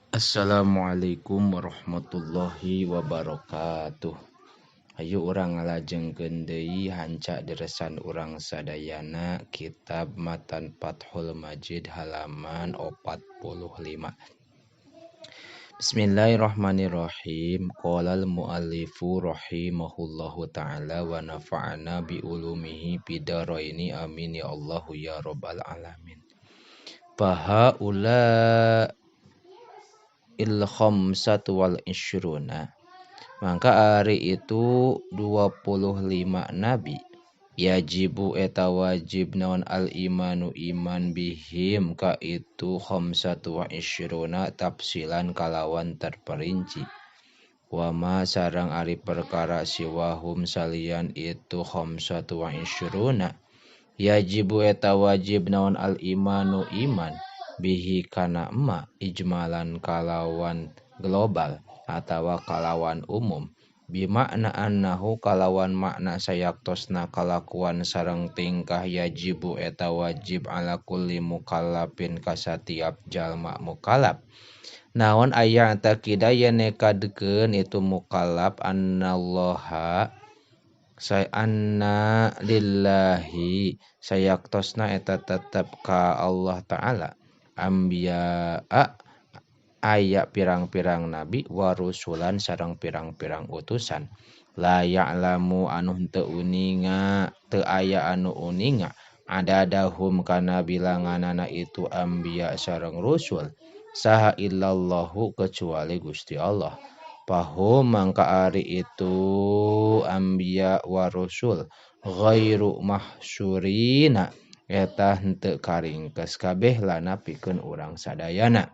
Assalamualaikum warahmatullahi wabarakatuh. Hayu urang ngalajengkeun deui hanca deresan urang sadayana kitab Matan Fathul Majid halaman 45. Bismillahirrahmanirrahim. Qala al-muallifu rahimahullahu taala wa nafa'ana bi ulumihi bidaraini amin ya Allahu ya rabbal alamin. Fahaula il khamsatu wal ishruna, mangka ari itu 25 nabi, yajibu eta wajib naon al imanu iman bihim ka itu khamsatu wa ishruna tafsilan kalawan terperinci, wama sareng ari perkara siwahum salian itu khamsatu wa ishruna, yajibu eta wajib naon al imanu iman bihi kana emma ijmalan kalawan global atawa kalawan umum, bimakna annahu kalawan makna sayaktosna kalakuan sareng tingkah yajibu eta wajib ala kulli mukallafin ka satiap jalma mukallaf, naon aya taqida yen nekadkeun itu mukallaf annallaha say anna lillahi sayaktosna eta tetep ka Allah Ta'ala ambiya aya pirang-pirang nabi warusulan sareng pirang-pirang utusan, la ya'lamu anu henteu uninga teu aya anu uninga adadahum kana bilanganana itu ambiya sareng rusul saha illallahu kecuali Gusti Allah. Pahum mangka ari itu ambiya warusul ghairu mahsurina eta henteu karingkes kabeh lana pikeun urang sadayana.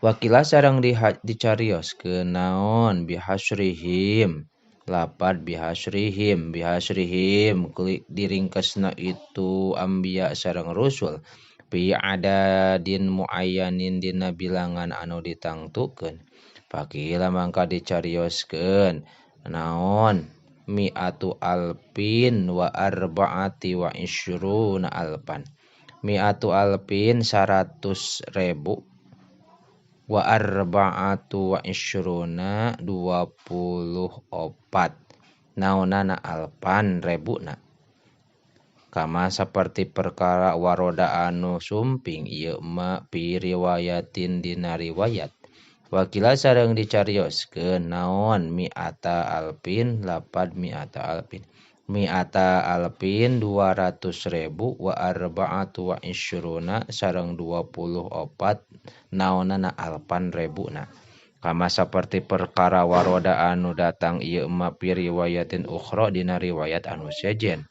Wakila sareng dicarioskeun naon bihasrihim lapad bihasrihim bihasrihim diringkesna itu ambiya sareng rusul fi adadin muayyanin dina bilangan anu ditangtukeun. Fakila mangka dicarioskeun naon mi'atu alpin wa arba'ati wa ishruna alpan, mi'atu alpin 100.000 wa arba'atu wa ishruna 24 naonana alpan rebuna, kama saperti perkara waroda anu sumping ieu ma fi riwayatin dina riwayat. Wakila sareng dicarioskeun naon mi'ata alpin lapad mi'ata alpin mi'ata alpin 200.000 wa arba'atu wa ishruna sareng 24 naonana alpan rebuna, kama saperti perkara waroda anu datang ieu ma fi riwayatin ukhra dina riwayat anu sejen.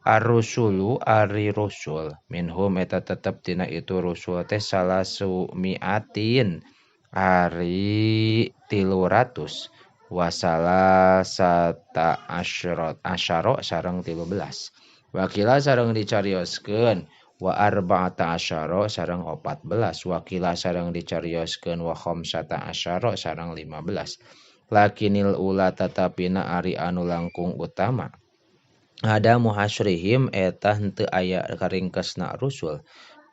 Ar-rusulu ari rusul minhum eta tetep tina itu rusul teh salasu mi'atin ari 300 wasala sata asyrot asyaro sareng 13. Wakila sareng dicarioskeun wa arba'ata asyaro sareng 14. Wakila sareng dicarioskeun wa khamsata asyaro sareng 15. Lakinil ula tatapina ari anu langkung utama ada muhasrihim eta henteu aya karingkesna rusul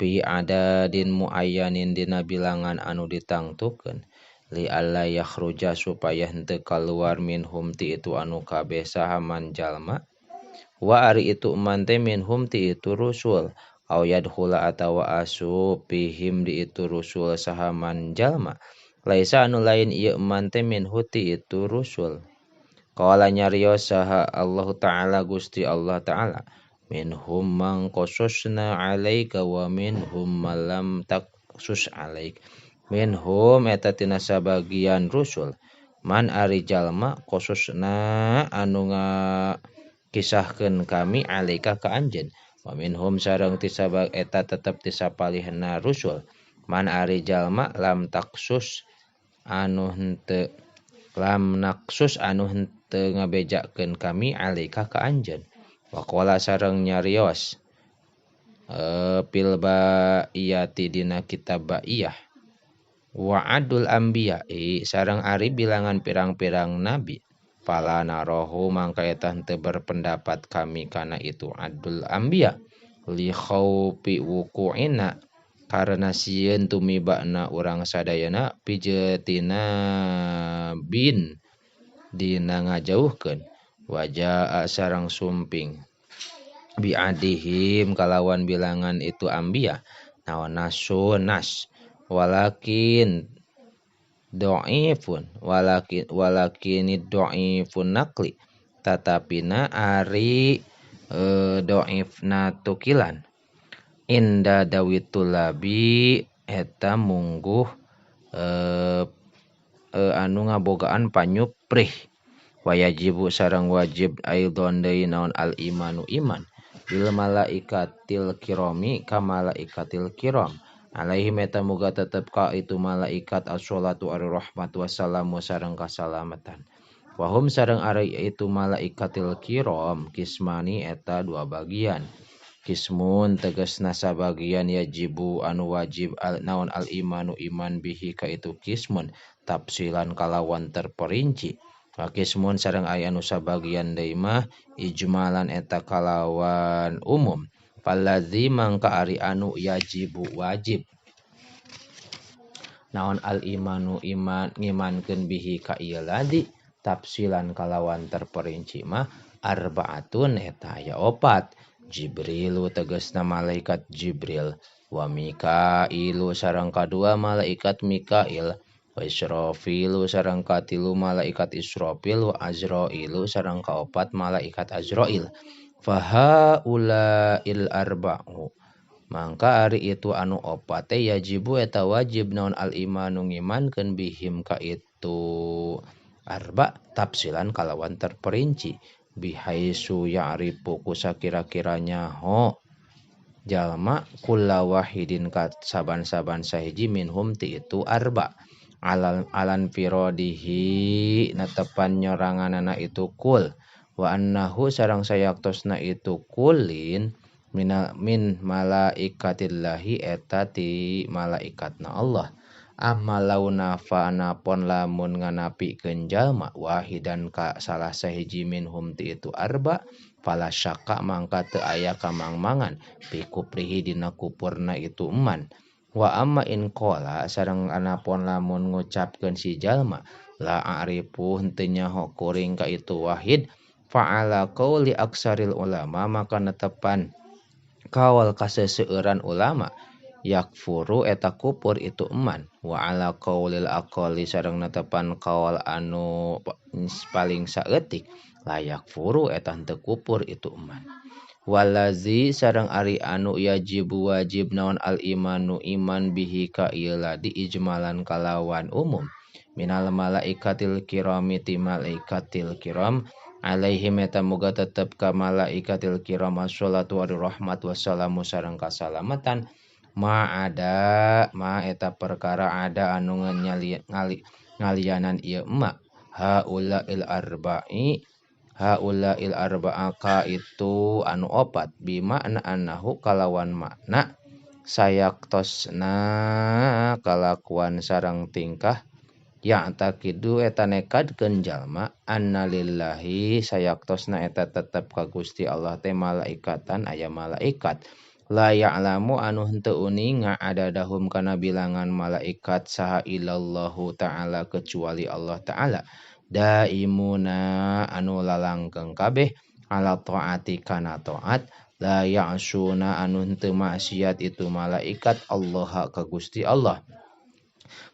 fi adadin muayyanin dina bilangan anu ditangtukeun, li alla yakhruja supaya henteu kaluar minhum ti itu anu kabeh saha man jalma wa ari itu man teh minhum ti itu rusul au yadkhula atawa asup fihim di itu rusul saha man jalma laisa anu lain ieu man teh minhu ti itu rusul. Qala nyarios saha Allah Ta'ala Gusti Allah Ta'ala minhum man qasasna 'alaika wa minhum man lam taqsus 'alaik, minhum eta tina sabagian rusul man ari jalma qasasna anu ngakisahkeun kami 'alaika ka anjeun, wa minhum sareng ti eta tetep ti sapalihna rusul man ari jalma lam taqsus anu henteu lam naqsus anu henteu ngabejakeun kami 'alaika ka anjeun. Waqala sareng nyarios fil ba'iyati dina kitab ba'iyah wa adul anbiya'i sareng ari bilangan pirang-pirang nabi fala narahu mangka eta henteu berpendapat kami kana itu adul anbiya li khaufi wuqu'ina Karena sieun tumibana urang sadayana pijetina bin dina ngajauhkeun wajaa sareng sumping biadihim kalawan bilangan itu ambiya naon nasun nas walakin dhaifun walakin walakini dhaifun naqli tatapina ari dhaifna tukilan inda dawitulabi eta mungguh anu ngabogaan panyuprih wayajibu sareng wajib aidon deui naon al imanu iman bil malaikatil kirami ka malaikatil kiram alaihim eta muga tetep ka itu malaikat asholatu arrahmatu wassalamu sareng kasalamatan wahum sareng ari itu malaikatil kiram kismani eta dua bagian kismun tegasna sabagian yajibu anu wajib al naon al imanu iman bihi ka itu kismun tafsilan kalawan terperinci wa kismun sareng aya anu sabagian deui mah ijmalan eta kalawan umum fallazi mangka ari anu yajibu wajib naon al imanu iman ngimankeun bihi ka ieu ladzi tafsilan kalawan terperinci mah arbaatun eta aya opat Jibrilu tegasna malaikat Jibril wa Mikailu sareng kadua malaikat Mikail wa Israfilu sareng katilu malaikat Israfil wa Azrailu sareng kaopat malaikat Azrail fahaulail arba'u mangka ari itu anu opat teh yajibu eta wajib naon al imanu ngimankeun bihim ka itu arba tafsilan kalawan terperinci bihaisu ya'rifu kusakira-kiranya ho jalma kulla wahidin ka saban-saban sahiji minhum ti itu arba alal alan firodihi netepan nyoranganana itu kul wa annahu sareng sayaktosna itu kulin min malaikatillahi eta ti malaikatna Allah amma launa fa anapon lamun nganapikeun jalma wahidan ka salah sahiji minhum ti itu arba fala syakka mangka teu aya kamangmangan bi kuprihi dina kupurna itu eman wa amma in qala sareng anapon lamun ngucapkeun si jalma la a'rifu henteu nyaho kuring ka itu wahid fa'ala qauli aksaril ulama maka netepan kaul kaseseueuran ulama yakfuru eta kupur itu eman wa ala qaulil aqali sareng netepan kaul anu paling saeutik la yakfuru eta henteu kupur itu eman walazi sareng ari anu yajibu wajib naon al imanu iman bihi ka ieu ladi ijmalan kalawan umum minal malaikatil kirami ti malaikatil kiram alaihim eta muga tetep ka malaikatil kiram asholatu warahmat wassalamu sareng kasalamatan ma ada ma eta perkara ada anu ngalianan ieu ma haula il arba'i haula il arba'a ka itu anu opat bimakna annahu kalawan makna sayaktosna kalakuan sareng tingkah ya'taqidu eta nekadkeun jalma anna lillahi sayaktosna eta tetep ka Gusti Allah teh malaikatan aya malaikat la ya'lamu anu henteu uninga adadahum kana bilangan malaikat saha illallahu ta'ala kecuali Allah ta'ala daimuna anu lalangkeng kabeh ala taati kana taat la ya'suna anu henteu maksiat itu malaikat Allah ka Gusti Allah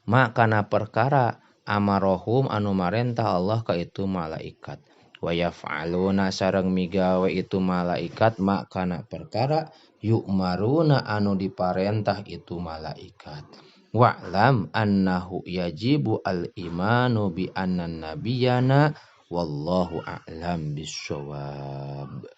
makana perkara amarohum anu marentah Allah ka itu malaikat wa yaf'aluna sareng migawe itu malaikat makana perkara yu'maruna anu diparentah itu malaikat wa'lam annahu yajibu al-imanu bi anna nabiyana wallahu a'lam bissawab.